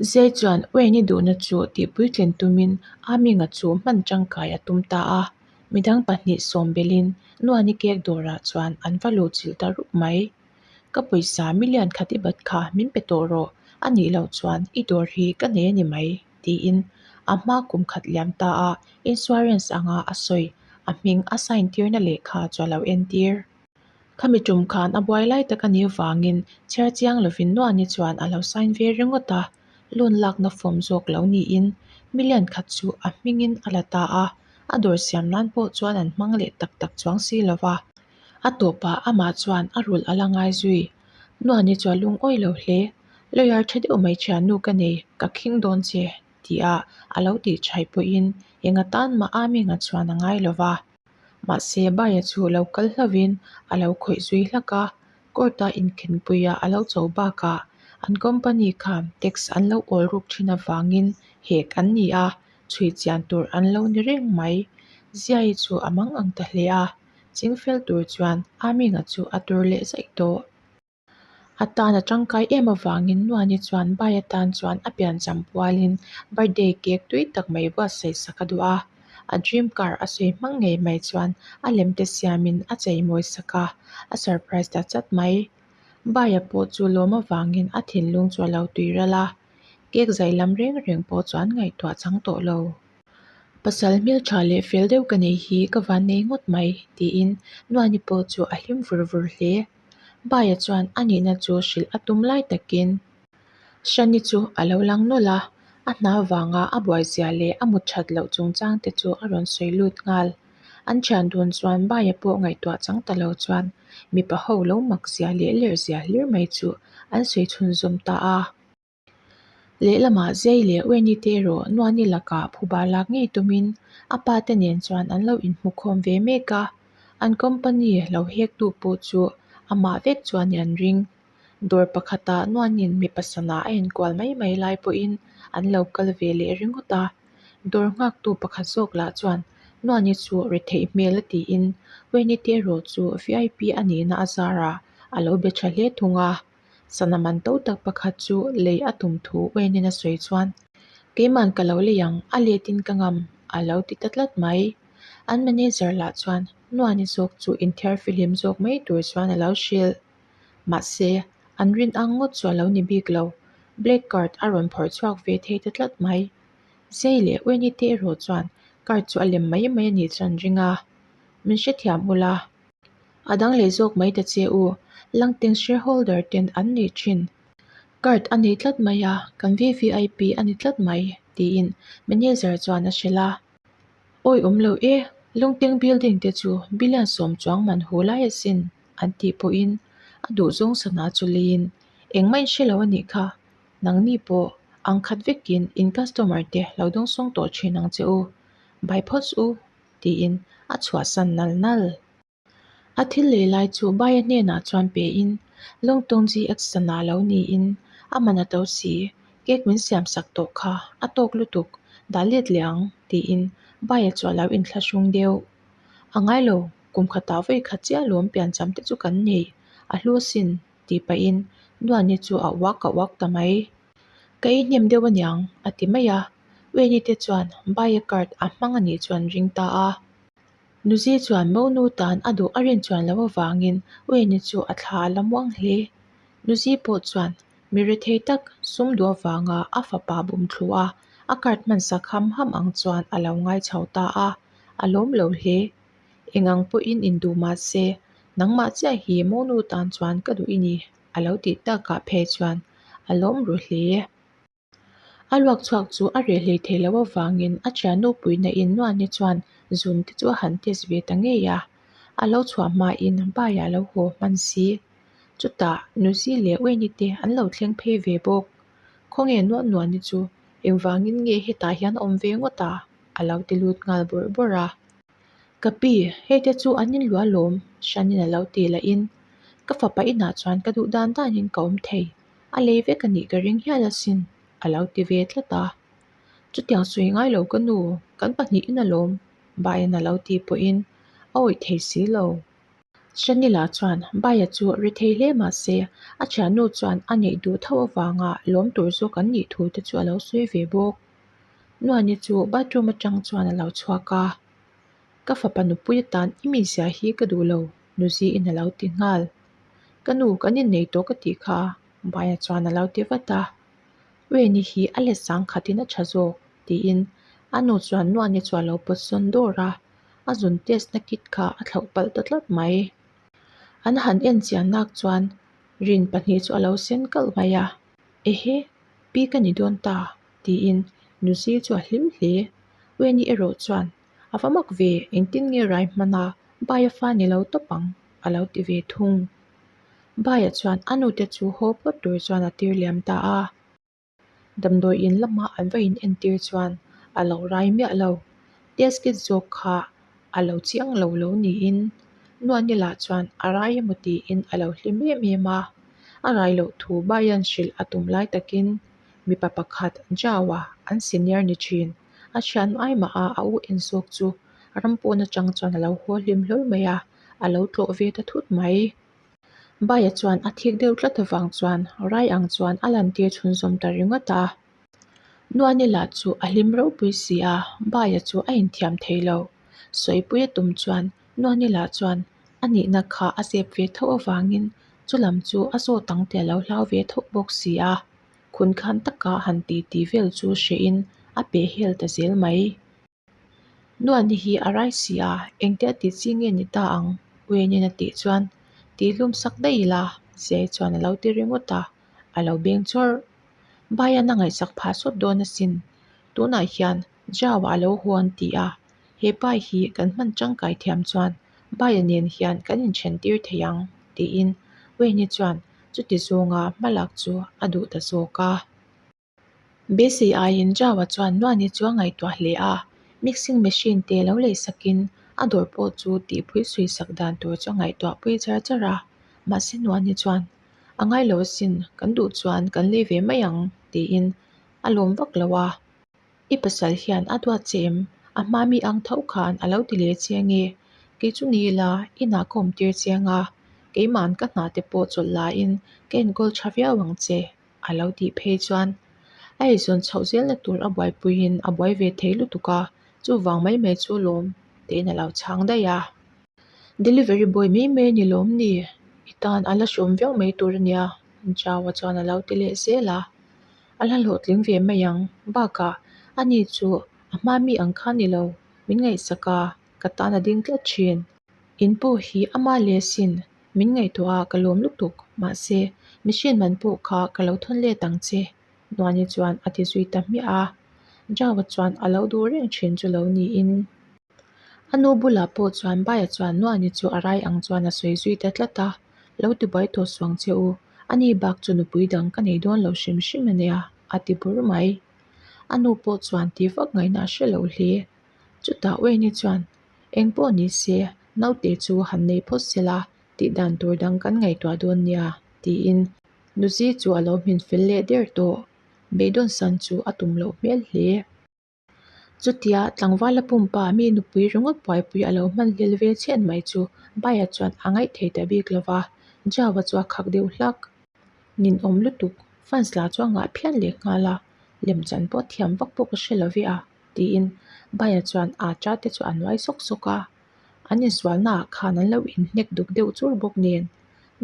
Zai chuan Wayne-i duhna chu tihpuitlin tumin Aminga chu hman tangkai a tum ta a. Midang pahnih sawm belhin Nuani cake dawrah chuan an va luhchilh ta rup mai. Ka pawisa million khat i bat kha min pe tawh rawh, a nih loh chuan i dawr hi ka nei a ni mai, tiin a hma kum khat liam ta a insurance anga a sawi a hming a sign tirna lehkha chu a lo entir. Khami tum khan a buai lai tak a nih avangin chhiar chiang lovin Nuani chuan a lo sign ve ringawt a, loan lakna form zawk lo niin million khat chu a hmingin a la ta a, a dawr siam nan pawh chuan an hmang leh tak tak chuang si lova. A tawpah amah chuan a rulh a la ngai zui. Nuani chu a lungawi lo hle. Lawyer tha deuh mai thiannu ka nei, ka khing dawn che, tia a lo tih chhai pawhin eng atan mah Aminga chuan a ngai lova. Mahse, Baia chu lo kal hlauhin a lo khawih zui hlak a, court-a inkhenpuia a lo cho bakah an company khan tax an lo awl ruk thin avangin hek an ni a, chhui chian tur an lo ni reng mai. Ziai chu a mang ang ta hle a, chingfel tur chuan Aminga chu a tur leh zaih tawh. A tan a tangkai em avangin Nuani chuan Bai atan chuan a piancham pualin birthday cake tui tak mai buatsaih sak a duh a. A dream car a sawi hmang ngei mai chuan a lem te siamin a chei mawi sak a, a surprise ta chat mai. Baia pawh chu lawm avangin a thinlung chu a lo tui ral a, cake zai lam reng reng pawh chuan ngaihtuah chang tawh lo. Pasal hmeltha leh fel deuh ka nei hi ka van nei ngawt mai, tiin Nuani pawh chu a hlim vur vur hle. Baia chuan a nihna chu hrilh a tum lai takin Shani chu a lo lang nawlh a, a hna vanga a buaizia leh a mut that loh chungchang te chu a rawn sawi lut nghal. An thian dun chuan Baia pawh ngaihtuah chang ta lo chuan mipa ho lo mak zia leh lerh zia hlir mai chu an sawi chhunzawm ta a. Lehlamah Zai leh Wendy te erawh Nuani lakah phuba lak ngei tumin a pa te nen chuan an lo inhmukhawm ve mek a, an company lo hek tu pawh chu amah vek chuan an ring. Dawr pakhatah Nuanin mipa sana a enkual mai mai lai pawhin an lo kal ve leh ringawt a, dawr nghaktu pakhat zawk lah chuan Nuani chu retheih hmel a tiin Wendy te erawh chu vip a nihna a zarah a lo be tha hle thung a. Sana man to tak pakhat chu lei a tum thu Wayne-in a sawi chuan, Keiman ka lo lei ang, a letin ka ngam, a lo ti ta tlat mai. An manager lah chuan Nuani zawk chu inthiar fihlim zawk mai tur chuan a lo hrilh. Mahse, an rin ang ngawt chu a lo ni bik lo, black card a rawn phawrh chhuak ve thei ta tlat mai. Zai leh Wayne-i te erawh chuan card chu a lem mai mai a nih chuan ring a, Min hrethiam ula. A dang leh zawk mai ta che u, Langteng shareholder ten an nei thin. Card a nei tlat mai a, kan VVIP a ni tlat mai, tiin manager chuan a hrilh a. Awi awm lo e, Lungteng building te chu billion sawm chuang man hu lai asin, an tih pawhin a duhzawng sana chu leiin engmah in hre lo a nih kha, nangni pawh ang khat vekin in customer te lo dawngsawng tawh thin ang che u, bai phawts u. tiin a chhuahsan nal nal. A thil lei lai chu Baia hnenah chuan pein Lawngtawng GX sana lo niin a man a to si, cake min siam sak tawh kha a tawk lutuk, dah let leh ang tiin Baia chu a lo inthlahrung deuh. A ngai lo, kum khatah vawi khat chiah lawm piancham te chu kan nei, a hlu asin tih pahin Nuani chu a uak a uak ta mai. Ka ei hnem deuh aniang a ti mai a. Wayne te chuan Baia card a hmang a nih chuan ring ta a. Nuzi chuan Monu tan a duh a rin chuan loh avangin Wayne chu a thla a la muang hle. Nuzi pawh chuan mi rethei tak sum duh avanga a fapa bum thlu a, a card hman sak ham ham ang chuan a lo ngai chho ta a, a lawm lo hle. Eng ang pawhin induh mah se, nangmah chiah hi Monu tan chuan ka duh i ni, a lo tih takah phei chuan a lawm ru hle. A luak chhuak chu a reh hlei thei loh avangin a thiannu puihna in Nuani chuan zun te chu a han test ve ta ngei a, a lo chhuah hmain Baiah a lo haw hman si. Chutah Nuzi leh Wayne te an lo thleng phei ve bawk. Khawnge Nuan Nuani chu engvangin nge hetah hian a awm ve ngawt a? a lo ti lut nghal bawrh bawrh a. Ka pi, hei te chu an inluah alawm, Hranin a lo ti lahin ka fapa inah chuan ka duh dan danin ka awm thei. A lei vek a nih ka ring hial asin, a lo ti ve tlat a. Chutiang sawi ngai lo ka nu, kan pahnihin alawm, Baian a lo tih pawhin a awih thei si lo. Shanila chuan Baya chu ri thei hle mah se a thiannu chuan a neih duh tho avanga lawm tur zawk an nih thu te chu a lo sawi ve bawk. Nuani chu bathroom atang chuan a lo chhuak a, Ka fapa nupui atan i mizia hi ka duh lo, Nuziin a lo ti nghal. Ka nu kan innei tawh ka tih kha, Baya chuan a lo ti vat a. Weni hi a let sang khatin a tha zawk, tiin a nu chuan Nuani chu a lo pawt sawn dawr a, a zun test na kit kha a thlauh palh ta tlat mai. An han en chian nak chuan rin pahnih chu a lo sen kalh mai a, Ehe, pi ka ni dawn ta, tiin Nuzi chu a hlim hle. Weni erawh chuan, A va mak ve, engtin nge rai hman a, Baia fa ni lo tawp ang, a lo ti ve thung. Baia chuan a nute chu haw phawt tur chuan a tir liam ta a. Damdawi in lama an va in entir chuan a lo rai miah lo. Test kit zawk kha a lo chiang lo lo niin Nuani lah chuan a rai emaw tiin a lo hlim em em a. A rai loh thu Baia'n hrilh a tum lai takin mipa pakhat Jawa an senior ni thin. A thian ai mah a a u en zawk chu ram pawn atang chuan a lo haw hlim hlawl mai a, a lo tlawh ve ta thut mai. Baia chuan a thik deuh tlat avang chuan rai ang chuan a lantir chhunzawm ta ringawt a. Nuani lah chu a hlim ropui si a, Baia chu a inthiam thei lo. Sawipui a tum chuan Nuani lah chuan a nihna kha a zep ve tho avangin chulam chu a zawt ang tih a lo hlau ve tho bawk si a. Khun khan taka han ti ti vel chu hrehin a peh hel ta zel mai. Nuani hi a rai si a, engtia tih chi nge ni ta ang? Uenin a tih chuan tihhlum sak daih ila, Zai chuan a lo ti ringawt a, a lo beng chawrh. Baian a ngaihsak phah sawt dawn asin, tunah hian Jao-ah a lo haw an ti a, he pai hi kan hman tangkai thiam chuan Baia nen hian kan inthen tir thei ang, tiin Wayne chuan chuti zawnga hmalak chu a duh ta zawk a. Beisei aiin Jao-a chuan Nuani chu a ngaihtuah hle a, mixing machine te lo lei sakin a dawr pawh chu tihpui sui sak dan tur chu a ngaihtuah pui char char a, mahse Nuani chuan, A ngai lo asin, kan duh chuan kan lei ve mai ang, tiin a lawm vak lo a. I pasal hian a duat che em? A hma mi ang tho khan a lo ti leh chiang e. Kei chu ni ila, inah ka awm tir chiang a, keima'n ka hna te pawh chawlh laiin ka enkawl tha viau ang che. A lo tih phei chuan a eizawn chhoh zelna tur a buaipuiin a buai ve thei lutuk a, chuvang mai mai chu lawm tiin a lo chhang daih a. Delivery boy mai mai a ni lawm ni? I tan a la hrawm viau mai tur a nia, Jawa chuan a lo ti leh zel a. A la hlawhtling ve mai ang, bakah ani chu a hma mi ang kha ni lo, min ngaihsak a, ka tan a ding tlat thin. In pawh hi ama leh sin Min ngaihtuah a ka lawm lutuk, mahse machine man pawh kha ka lo thawn let ang che, Nuani chuan a ti zui ta hmiah a. Jawa chuan a lo duh reng thin chu lo niin. A nu bulah pawh chuan Baia chuan Nuani chu a rai ang chuan a sawi zui ta tlat a, Lo ti buai tawh suang che u, ani bak chu nupui dang ka nei dawn lo hrim hrim a nia, a ti bur mai. A nu pawh chuan ti vak ngaihna a hre lo hle. Chutah Wayne chuan, Eng pawh ni se, naute chu han nei phawt sela tih dan tur dang kan ngaihtuah dawn nia, tiin Nuzi chu a lo hmin fel leh der tawh. Beidawn san chu a tum loh hmel hle. Chutia tlangvala pumpa mi nupui ringawt buaipui a lo hman hlel ve chhen mai chu Baia chuan a ngaih thei ta bik lo va, Jawa chu a khak deuh hlak. Ninawm lutuk, fans lah chu a ngah phian leh nghal a, lemchan pawh thiam vak pawh ka hre lo ve a. Tiin Baia chuan a cha te chu a nuai sawk sawk a, an insualnaah khan an lo inhnek duk deuh chur bawk nen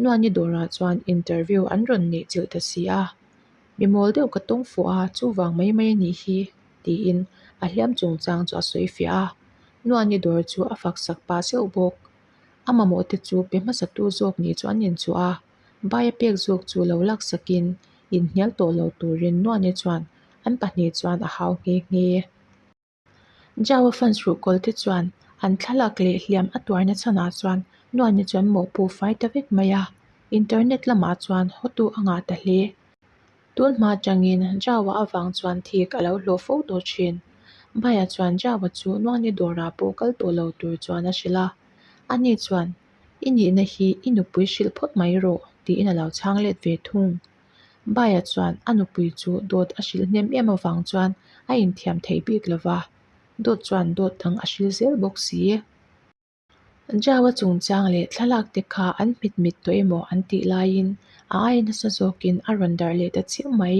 Nuani dawrah chuan interview an rawn neih chilh ta si a, mi mawl deuh ka tawng fuh a chuvang mai mai a nih hi tiin a hliam chungchang chu a sawi fiah a, Nuani dawr chu a fak sak pah zeuh bawk. A mamawh te chu pe hmasa tu zawk nih chu an inchuh a, Baia pek zawk chu lo laksakin inhnial tawh lo turin Nuani chuan An pahnih chuan a hau nghe nghe. Jawa fans ruhkawl te chuan an thlalak leh hliam a tuarna chhanah chuan Nuani chuan mawhpuh fai ta vek mai a, internet lamah chuan hawtu a ngah ta hle. Tun hma atangin Jawa avang chuan thik a lo hlawh fo tawh thin. Bhaiah chuan Jawa chu Nuani dawrah pawh kal tawh lo tur chuan a hrilh a, ani chuan, I nihna hi i nupui hrilh phawt mai rawh, tiin a lo chhang let ve thung. Baia chuan a nupui chu dawt a hrilh hnem em avang chuan a inthiam thei bik lo va, dawt chuan dawt dang a hrilh zel bawk si. Jawa chungchang leh thlalak te kha an hmit mit tawh emaw an tih laiin a aia nasa zawkin a rawn darh leh ta chiah mai.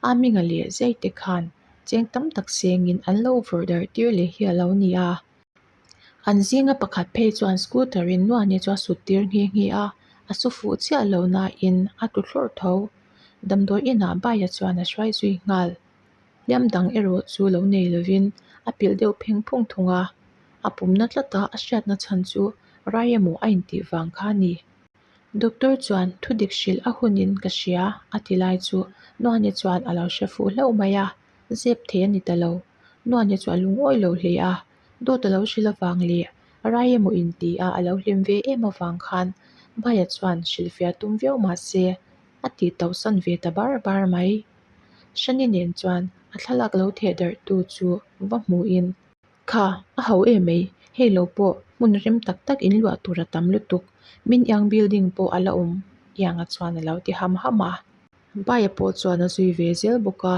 A hminga leh zai te khan cheng tam tak sengin an lo vawrh darh tir leh hi a lo ni a. An zinga pakhat phei chuan scooter in Nuani chu a sut tir nghe nghe a, a su fuh chiah lo nain a tlu thlawrh tho. Damdawi inah Baia chuan a hruai zui nghal. Hliam dang erawh chu lo nei lovin a pilh deuh pheng phung thung a, a pumna tlata a hriatna chhan chu rai emaw a intih vang kha a ni. Doctor chuan thu dik hrilh a hunin ka hria a ti lai chu Nuani chuan a lo hre fuh hlauh mai a, zep thei a ni ta lo. Nuani chu a lungawi lo hle a, dawt a lo hrilh avang leh rai emaw inti a a lo hlim ve em avang khan Baia chuan hrilhfiah tum viau mah se a tih tauhsan ve ta bar bar mai. Shani nen chuan a thlalak lo theh darh tu chu va hmuhin, Kha, a ho em mai, hei lo pawh hmun rem tak tak in luah tur a tam lutuk, min iang building pawh a la awm Ianga chuan a lo ti ham ham a. Baia pawh chuan a zui ve zel bawk a,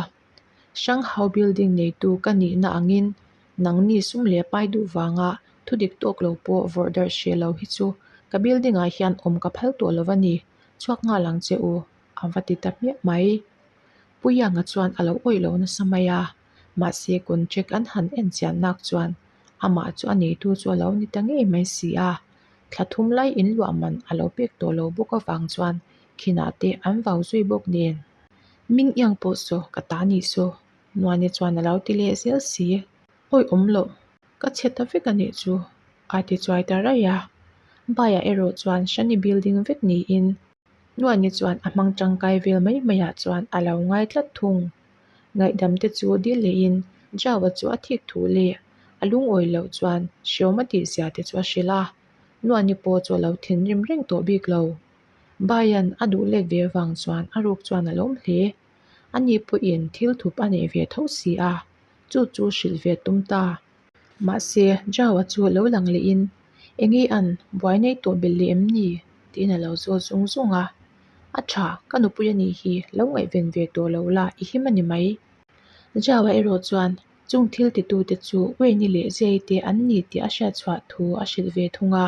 Shanghao building neitu ka nihna angin nangni sum leh pai duh vanga thu dik tawk lo pawh vawrh darh hreh lo hi chu ka building ah hian awm ka phal tawh lo a ni, chhuak nghal ang che u. A va ti ta hmiah mai. Pu Ianga chuan a lo awih lo nasa mai a, mahse contract an han en chian nak chuan amah chu a neitu chu a lo ni ta ngei mai si a. Thla thum lai in luah man a lo pek tawh lo bawk avang chuan khinah te an vau zui bawk nen. Ming Iang pawh saw ka ta nih saw, Nuani chuan a lo ti leh zel si. Awih awm loh, ka chhe ta vek a nih chu, a ti chuai ta raih a. Baiah erawh chuan Shani building vek niin Nuani chuan a hmang tangkai vel mai maiah chuan a lo ngai tlat thung. Ngaihdam te chu dil lehin Jawa chu a thik thu leh a lungawi loh chuan hreawm a tih zia te chu a hrilh a, Nuani pawh chu a lo thinrim reng tawh bik lo. Baian a duh let ve avang chuan a ruk chuan a lawm hle. Ani pawhin thil thup a nei ve tho si a, chu chu hrilh ve tum ta. Mahse, Jawa chu lo lang lehin, Enge an, buai nei tawh belh leh em ni? tiin a lo zawt zung zung a. A tha, ka nupui a nih hi, lo ngaihven ve tawh lo la, i him a ni mai. Jawa erawh chuan chung thil titute chu Wayne-i leh Jay te an ni tih a hriat chhuah thu a hrilh ve thung a,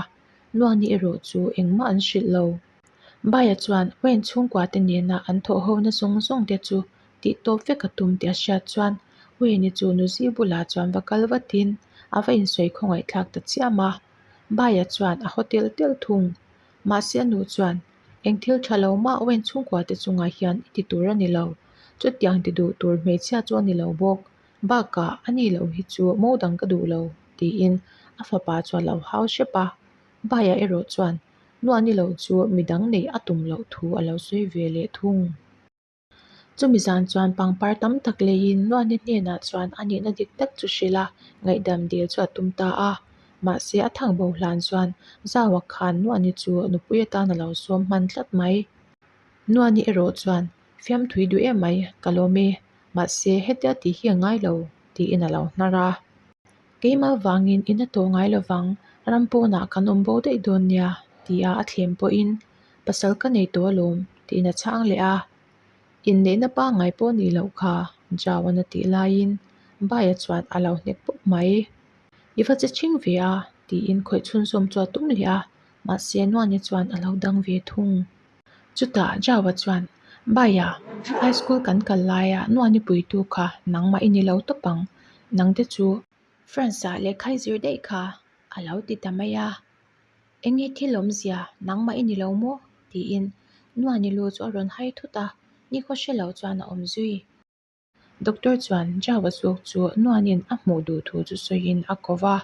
Luani erawh chu engmah an hrilh lo. Baia chuan Wayne chhungkua te nena an thawh hona zawng zawng te chu tih tawp vek a tum tih a hriat chuan Wayne-i chu Nuzi bulah chuan va kal vatin a va insawi khawngaih thlak ta chiam a. Baia chuan a haw tel tel thung. Mahse a nu chuan, Eng thil tha lo mah Wayne chhungkua te chungah hian i ti tur a ni lo. Chutiang ti duh tur hmeichhia chu a ni lo bawk. Bakah a ni lo hi chu mo dang ka duh lo, tiin a fapa chu a lo hau hrep a. Baia erawh chuan Nuani lo chu midang neih a tum loh thu a lo sawi ve leh thung. Chumi zan chuan pangpar tam tak leiin Nuani hnenah chuan a nihna dik tak chu hrilh a, ngaihdam dil chu a tum ta a. Mahse a thang bo hlan chuan Zaua khan Nuani chu nupui atan a lo sawm hman tlat mai. Nuani erawh chuan, Fiamthui duh em mai, ka lawm e. Mahse hetia tih hi a ngai lo, tiin a lo hnar a. Keimah vangin in a tawh ngai lovang, ram pawnah kan awm bo daih dawn nia, tia a thlem pawhin pasal ka nei tawh alawm, tiin a chhang leh a. Inneihna pangngai pawh nih loh kha, Jawan a tih laiin Baia chuan a lo hnek pawp mai. I va che chhing ve a, tiin khawih chhunzawm chu a tum leh a, mahse Nuani chuan a lo dang ve thung. Chutah Jawa chuan, Baia, high school kan kal laia Nuani puitu kha nangmah i ni lo tawp ang, nangte chu France-ah lehkha i zir daih kha, a lo ti ta mai a. Enge thil awmzia nangmah i ni lo maw? tiin Nuani lu chu a rawn hai thut a, nikhaw hre lo chuan a awm zui. Doctor chuan Jawa zawk chu Nuanin a hmuh duh thu chu sawiin a ko va,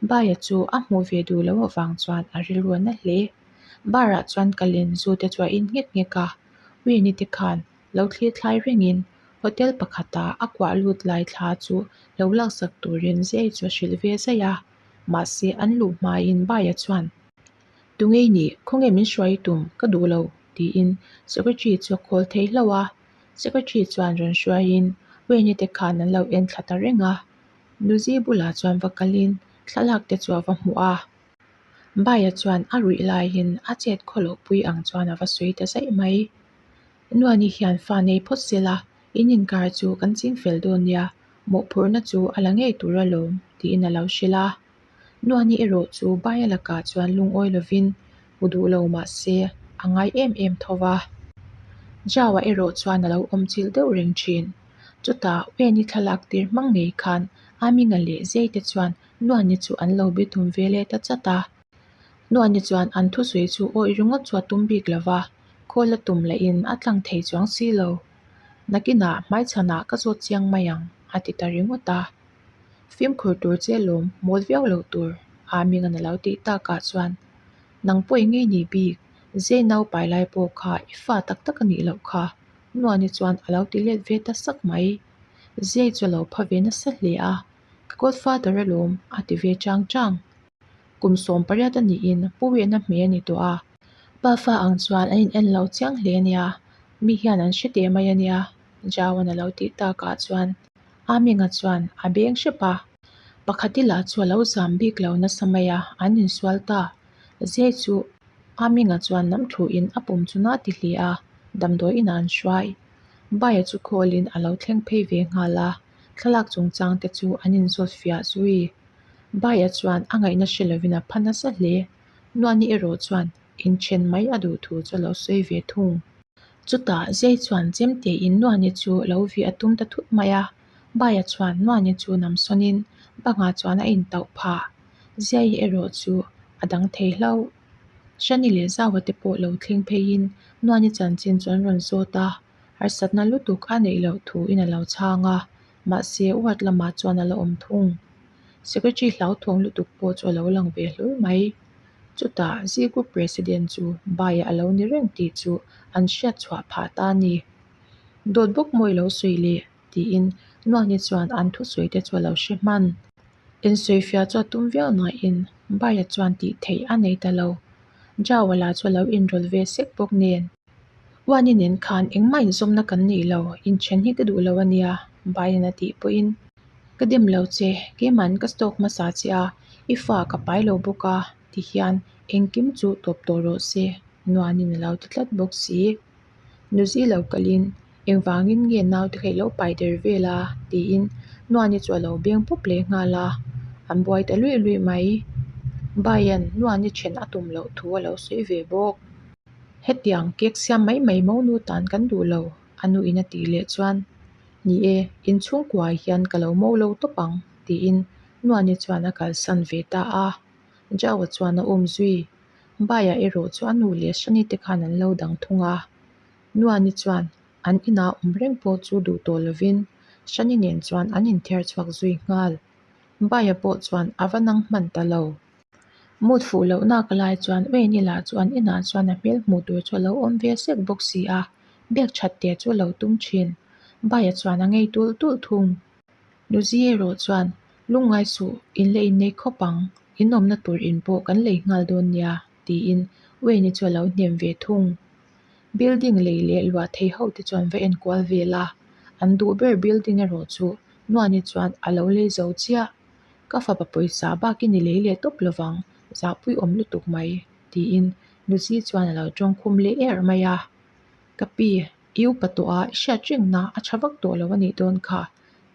Baia chu a hmuh ve duh loh avang chuan a rilru a na hle. Bar ah chuan kalin zu te chu a in nghek nghek a, Wini te khan lo thlir thlai rengin hotel pakhata a kuah lut lai thla chu lo laksak turin Zai chu a hrilh ve zaih a. Mahse an luh hmain Baia chuan, Tunge nih, khawnge min hruai tum, ka duh lo, tiin secretary chu a call thei hlauh a. Secretary chuan rawn hruaiin Wayne te khan an lo en thla ta reng a. Nuzi bulah chuan va kalin thlalak te chu a va hmuh a. Baia chuan a ruih laiin a chet khawloh pui ang chuan a va sawi ta zaih mai. Nuani hian fa nei phawt sela, in inkar chu kan ching fel dawn nia, mawhphurhna chu a la ngei tur alawm, tiin a lo hrilh a. Nuani erawh chu Baia lakah chuan lungawi lovin hmu duh lo mah se a ngai em em tho va. Jaua erawh chuan a lo awm chilh deuh reng thin. Chutah Weni thlalak tir hmang ngei khan Aminga leh Zeite chuan Nuani chu an lo be tum ve leh ta chat a. Nuani chuan an thusawi chu awih ringawt chu a tum bik lo va, khawl a tum lahin a tlang thei chuang si lo. Nakinah hmaichhanah ka zawt chiang mai ang, a ti ta ringawt a. Fimkhur tur che lawm mawl viau lo tur, Aminga'n a lo tih takah chuan, Nang pawh eng nge nih bik, Zei nau pai lai pawh kha i fa tak tak a nih loh kha, Nuani chuan a lo ti let ve ta sak mai. Zei chu a lo pha ve nasa hle a, Ka godfather alawm, a ti ve chang chang. Kum 18 a niin Pu Wena hmei a ni tawh a. Pa fa ang chuan an in en lo chiang hle a nia, mi hian an hre teh mai a nia, Jaoan a lo tih takah chuan Aminga chuan a beng hrep a. Pakhati lah chu a lo zam bik lo nasa mai a, an insual ta. Zai chu Aminga chuan nam thuin a pum chu na ti hle a, damdawi inah an hruai. Baia chu khawlin a lo thleng phei ve nghal a, thlalak chungchang te chu an inzawt fiah zui. Baia chuan a ngaihna hre lovin a pha nasa hle. Nuani erawh chuan inthen mai a duh thu chu a lo sawi ve thung. Chutah Zai chuan chemtein Nuani chu lo vih a tum ta thut mai a, Baia chuan Nuani chu nam sawnin bangah chuan a intauh phah. Zai erawh chu a dang thei hlauh. Shani leh Zaua te pawh lo thleng pheiin Nuani chanchin chu an rawn zawt a, harsatna lutuk a neih loh thuin a lo chhang a, mahse ward lamah chuan a la awm thung. Secretary hlauthawng lutuk pawh chu a lo lang ve hlur mai. Chutah Zee Group President chu Baia a lo ni reng tih chu an hriat chhuah phah ta a ni. Dawt bawk maw i lo sawi le? tiin Nuani chuan an thusawi te chu a lo hre hman. Insawifiah chu a tum viau nain Baia chuan tih theih a nei ta lo. Jawala chu a lo inrawlh ve sek bawk nen. Uani nen khan engmah inzawmna kan nei lo, inthen hi ka duh lo a nia, Baian a tih pawhin. Ka dem lo che, keima'n ka stock hmasa che a, i fa ka pai lo bawk a, ti hian engkim chu tawp tawh rawh se, Nuanin a lo ti tlat bawk si. Nuzi lo kalin engvangin nge naute kha i lo pai der vel a? tiin Nuani chu a lo beng pawp leh nghal a, an buai ta luih luih mai. Baia'n Nuani then a tum loh thu a lo sawi ve bawk. Hetiang cake siam mai mai monu tan kan duh lo, a nuin a tih leh chuan, Ni e, inchhungkuaah hian ka lo mo lo tawp ang, tiin Nuani chuan a kalsan ve ta a. Jaua chuan a um zui. Baia erawh chu a nu leh Shani te khan an lo dang thung a. Nuani chuan an inah awm reng pawh chu duh tawh lovin Shani nen chuan an inthiar chhuak zui nghal. Baia pawh chuan a va nang hman ta lo. Mood fuh loh nak lai chuan Wayne-i lah chu an inah chuan a hmel hmuh tur chu a lo awm ve sek bawk si a, biak that te chu a lo tum thin. Baia chuan a ngei tulh tulh thung. Nuzi erawh chuan, Lungngai suh, in la innei khawp ang, in awmna tur in pawh kan lei nghal dawn nia, tiin Wayne-i chu a lo hnem ve thung. Building lei leh luah thei ho te chuan va enkual vel a, an duh ber building erawh chu Nuani chuan a lo lei zo chiah. Ka fapa pawisa bakin i lei leh tawp lovang, zahpui awm lutuk mai, tiin Nuzi chuan a lo tawngkhum leh er mai a. Ka pi, i upa tawh a, i hriat rengna a tha vak tawh lo a nih dawn kha.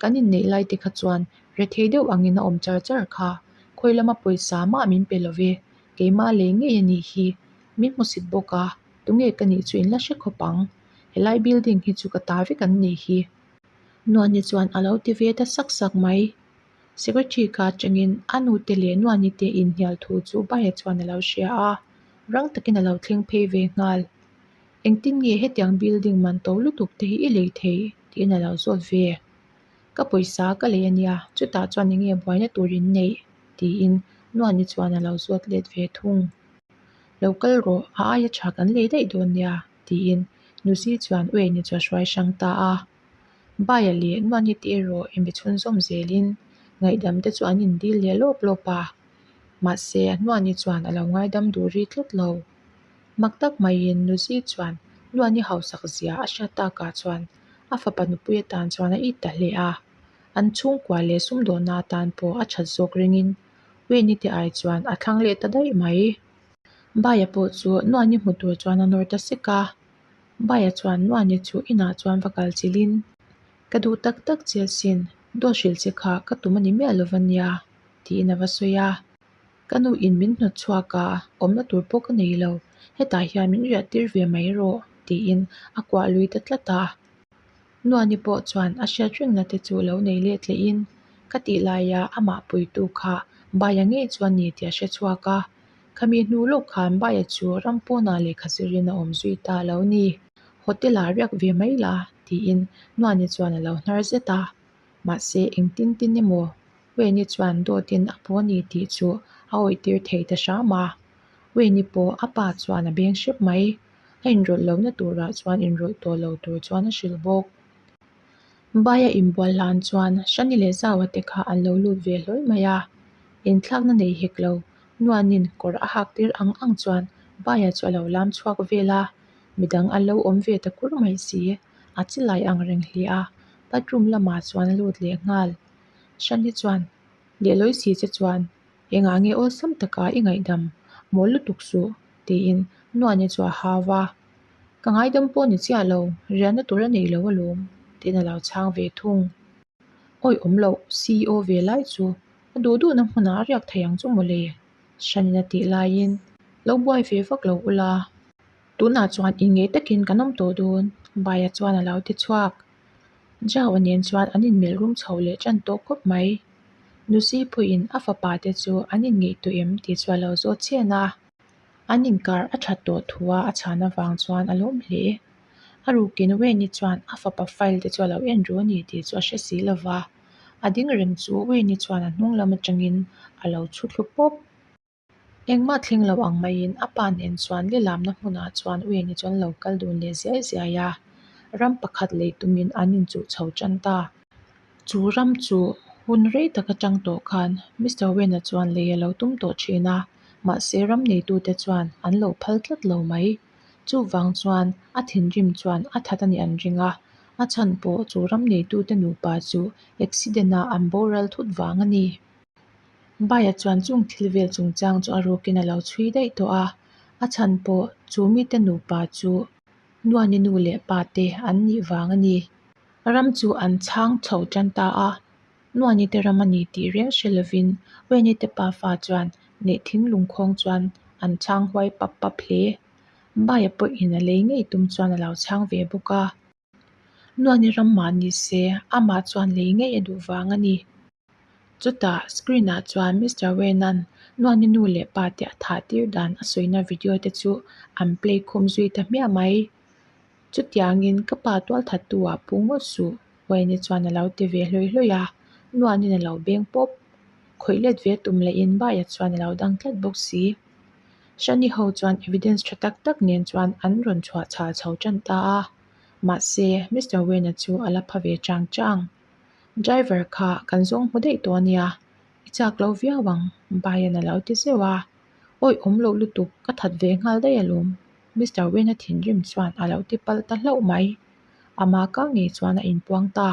Kan inneih lai te kha chuan rethei deuh angin a awm char char kha, khawi lama pawisa mah min pe lo ve, keimah lei ngei a nih hi, min hmusit bawk a, tunge ka nih chu in la hre khawp ang, helai building hi chu ka ta vek an nih hi. Nuani chuan a lo ti ve ta sak sak mai. Secretary ka atangin a nute leh Nuani te inhnial thu chu Baia chuan a lo hria a, rang takin a lo thleng phei ve nghal. Engtin nge hetiang building man to lutuk te hi i lei thei? tiin a lo zawt ve. Ka pawisa ka lei a nia, chutah chuan enge buaina tur in neih? tiin Nuani chuan a lo zawt let ve thung. Lo kal rawh, a aia tha kan lei daih dawn nia, tiin Nuzi chuan Wayne chu a hruai hrang ta a. Baia leh Nuani te erawh inbe chhunzawm zelin ngaihdam te chu an indil leh lawp lawp a. Mahse, Nuani chuan a lo ngaidam duh ri tlat lo. Mak tak maiin Nuzi chuan Nuani hausak zia a hriat takah chuan a fapa nupui atan chuan a it ta hle a. An chhungkua leh sumdawhna atan pawh a that zawk ringin Wayne te ai chuan a thlang leh ta daih mai. Baia pawh chu Nuani hmu tur chuan a nawr ta sek a, Baia chuan Nuani chu inah chuan va kal chilhin, Ka duh tak tak che asin, dawt hrilh che kha ka tum a ni miah lo va nia, tiin a va sawi a. Ka nu in min hnawt chhuak a, awmna tur pawh ka nei lo, hetah hian min riah tir ve mai rawh, tiin a kuah lui ta tlat a. Nuani pawh chuan a hriat rengna te chu lo nei let lehin, ka tih laia amah puitu kha Baia ngei chu a ni tih a hre chhuak a. Khami hnu lawk khan Baia chu ram pawnah lehkha zirin a awm zui ta lo ni. Hotel ah riak ve mai la, tiin Nuani chuan a lo hnar zet a. Mahse engtin tin emaw Wayne-i chuan dawtin a paw ni tih chu a awihtir thei ta hram a. Wayne-i pawh a pa chuan a beng hrep mai. A inrawlh lohna turah chuan inrawlh tawh lo tur chuan a hrilh bawk. Baia inbual hlan chuan Shani leh Zaua te kha an lo lut ve hlawl mai a. Inthlakna nei hek lo, Nuanin kawr a hak tir ang ang chuan Baia chu a lo lam chhuak vel a. Midang an lo awm ve ta kur mai si, a chi lai ang reng hle a, bathroom lamah chuan a lut leh nghal. Shani chuan, Lehlawi si che chuan Engah nge awlsam taka i ngaihdam mawl lutuk suh? tiin Nuani chu a hau a. Ka ngaidam pawh ni chiah lo, riahna tur a nei lo alawm, tiin a lo chhang ve thung. Awi awm loh, CEO ve lai chu a duh duhna hmunah a riak thei ang chu mawle, Hranin a tih laiin lo buai ve vak lo ula. Tunah chuan inngei takin kan awm tawh dawn, Baia chuan a lo ti chhuak. Jao-a nen chuan an inmelh rum chho leh tan tawh khawp mai. Nusi pawhin a fapa te chu an inngeihtuah em tih chu a lo zawt chhen a. An inkar a that tawh thua a chhan avang chuan a lawm hle. A rukin Wayne-i chuan a fapa file te chu a lo en ru a ni tih chu a hre si lo va. A ding reng chu Wayne-i chuan a hnung lam atangin a lo chhu thlu pawp. Engmah thleng lo ang maiin a pa nen chuan lilamna hmunah chuan Wayne-i chuan lo kal dun leh ziai ziai a, ram pakhat lei tumin an inchuh chho tan ta. Chu ram chu hun rei tak atang tawh khan Mister Wayne-a chuan lei a lo tum tawh thin a, mahse ram neitute chuan an lo phal tlat lo mai. Chuvang chuan a thinrim chuan a that a nih an ring a, a chhan pawh chu ram neitute nupa chu accident-a an boral thut vang a ni. Baia chuan chung thil vel chungchang chu a rukin a lo chhui daih tawh a, a chhan pawh chu mite nupa chu Nuani nu leh pa te an nih vang a ni. Ram chu an chhang chho tan ta a, Nuani te ram a ni tih reng hre lovin Wayne te pafa chuan neih thinglung khawng chuan an chhang huai pap pap hle. Baia pawhin a lei ngei tum chuan a lo chhang ve bawk a. Nuani ram mah ni se, amah chuan lei ngei a duh vang a ni. Chutah screen ah chuan Mister Wayne-a'n Nuani nu leh pa te a thah tir dan a sawina video te chu an play khum zui ta hmiah mai. Chutiangin ka pa tualthattu ah pu ngawt suh Wayne-i chuan a lo ti ve hlawi hlawi a, Nuanin a lo beng pawp. Khawih let ve tum lehin Baia chuan a lo dang tlat bawk si. Shani ho chuan evidence tha tak tak nen chuan an rawn chhuah chhal chho tan ta a, mahse Mister Wayne-a chu a la pha ve chang chang. Driver kha kan zawng hmu daih tawh a nia, i chak lo viau ang, Brian a lo ti zeuh a. Awi awm loh lutuk, ka that ve nghal daih alawm, Mister Wayne-a thinrim chuan a lo ti palh ta hlauh mai. Ama ka ngei chuan a inpuang ta.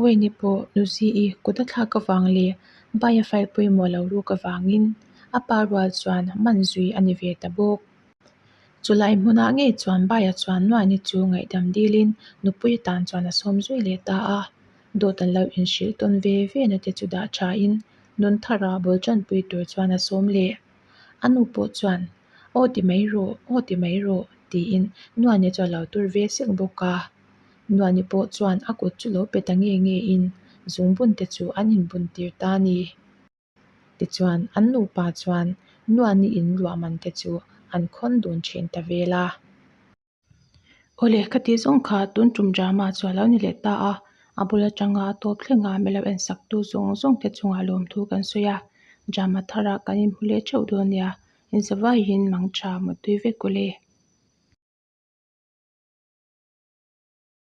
Wayne-i pawh Lucy-i kut a thlak avang leh Baia file pawimawh lo ruk avangin a pa rual chuan man zui a ni ve ta bawk. Chulai hmunah ngei chuan Baia chuan Nuani chu ngaihdam dilin nupui atan chuan a sawm zui leh ta a. Dawt an lo inhrilh tawn ve ve na te chu dah thain nun thara bul tanpui tur chuan a sawm leh. A nu pawh chuan, Aw ti mai rawh, aw ti mai rawh, tiin Nuani chu a lo tur ve sek bawk a. Nuani pawh chuan a kut chu lo pe ta nge ngein zungbun te chu an inbun tir ta a ni. Tichuan, an nupa chuan Nuani in ruahman te chu an khawn dun thin ta vel a. Awle, ka tih zawng kha tun tum drama chu a lo ni leh ta a, a bul atanga a tawp thleng a milo en sak tu zawng zawng te chungah lawmthu kan sawi a, drama tharah kan inhmu leh theuh dawn nia, inzavaiin mangtha mutui vek ule.